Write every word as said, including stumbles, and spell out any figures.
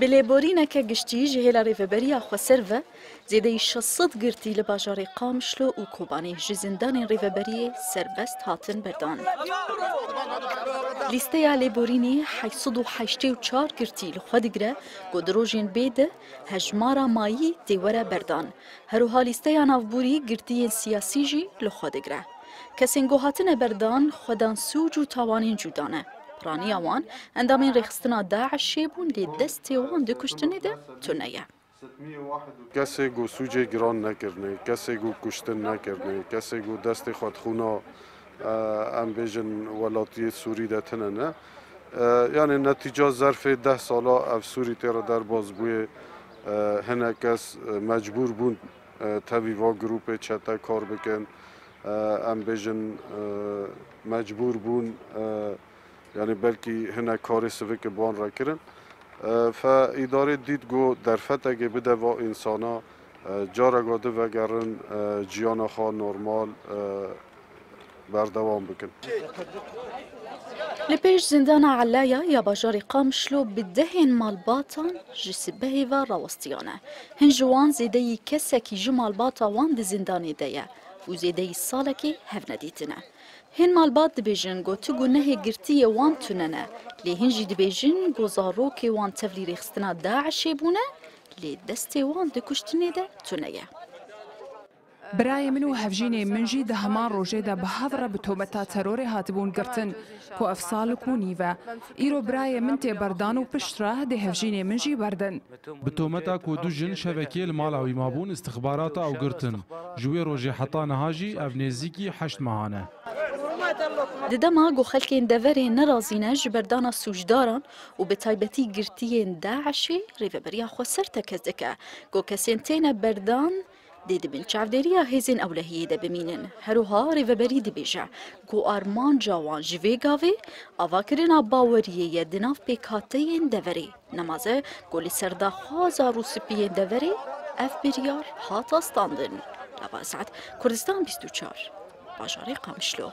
Bi lêborîneke giştî ji hêla Rêveberiya Xweser ve zêdeyî şeş sed girtî li bajarê Qamişlo û Kobanê ji zindanên Rêveberiyê serbest hatin berdan. Lîsteya lêborînê heşt sed û heştê û çar girtî li xwe digire ku di rojên bê de hejmara mayî tê were berdan. Her wiha lîsteya navborî girtiyên siyasî jî li xwe digire. Kesên ku hatine berdan xwedan sûc û tawanên cuda ne. Piraniya wan endamên rêxistina DAIŞê bûn, lê destê wan di kuştinê de tune ye. Kesê ku sûcê giran nekirine, kesê ku kuştin nekirine, kesê ku destê xwe di xûna, e, em bêjin welatiyê Sûrî de tine ne. E, yani netîca zerfê deh sala ev Sûrî tê re derbas bûye, e, hinek kes, e, mecbûr bûn, e, tevî va grûpê çete kar bikin. E, em bêjin, e, mecbûr bûn, e, yani belkî hinek karê sivik bi wan re kirin. E, fe îdarê dît ku derfetekê bide va însana, e, careka di vegerin, e, ciyana xwe normal, e, berdewam bikin. Li pêş zindana Elaya ya bajarê Qamişlo bi dehên malbatan ji sibehê ve rawestiyane. Hin ji wan zêdeyî kesekî ji malbata wan di zindanê de ye û zêdeyî salekê hev nedîtine. Hin malbat dibêjin ku tu gunehê girtiyê wan tune ne, lê hin jî dibêjin ku zarokê wan tevlî rêxistina DAIŞê bûne, lê destê wan di kuştinê de tune ye. Birayê min û hevjînê min jî di heman rojê de bi hev re bi tometa terorê hatibûn girtin, ku ev salik û nîv e. Îro birayê min tê berdan û piştre dê hevjînê min jî berdin. Bi tometa ku du jin şevekê li mala wî mabûn, istixbarata ew girtin. Ji wê rojê heta niha jî ev nêzîkî heşt mehan e. Di dema ku xelkên deverê nerazî ne ji berdana sûcdaran û bi taybetî girtiyên DAIŞê, Rêveberiya Xweser tekez dike ku kesên têne berdan dê di bin çavdêriya hêzên ewlehiyê de bimînin. Her wiha Rêveberî dibêje ku armanca wan ji vê gavê avakirina baweriyê ye di nav pêkhateyên deverê. Nemaze ku li ser daxwaza rûspiyên deverê ev biryar hata standin. Lava Esad, Kurdistan bîst û çar, bajarê Qamişlo.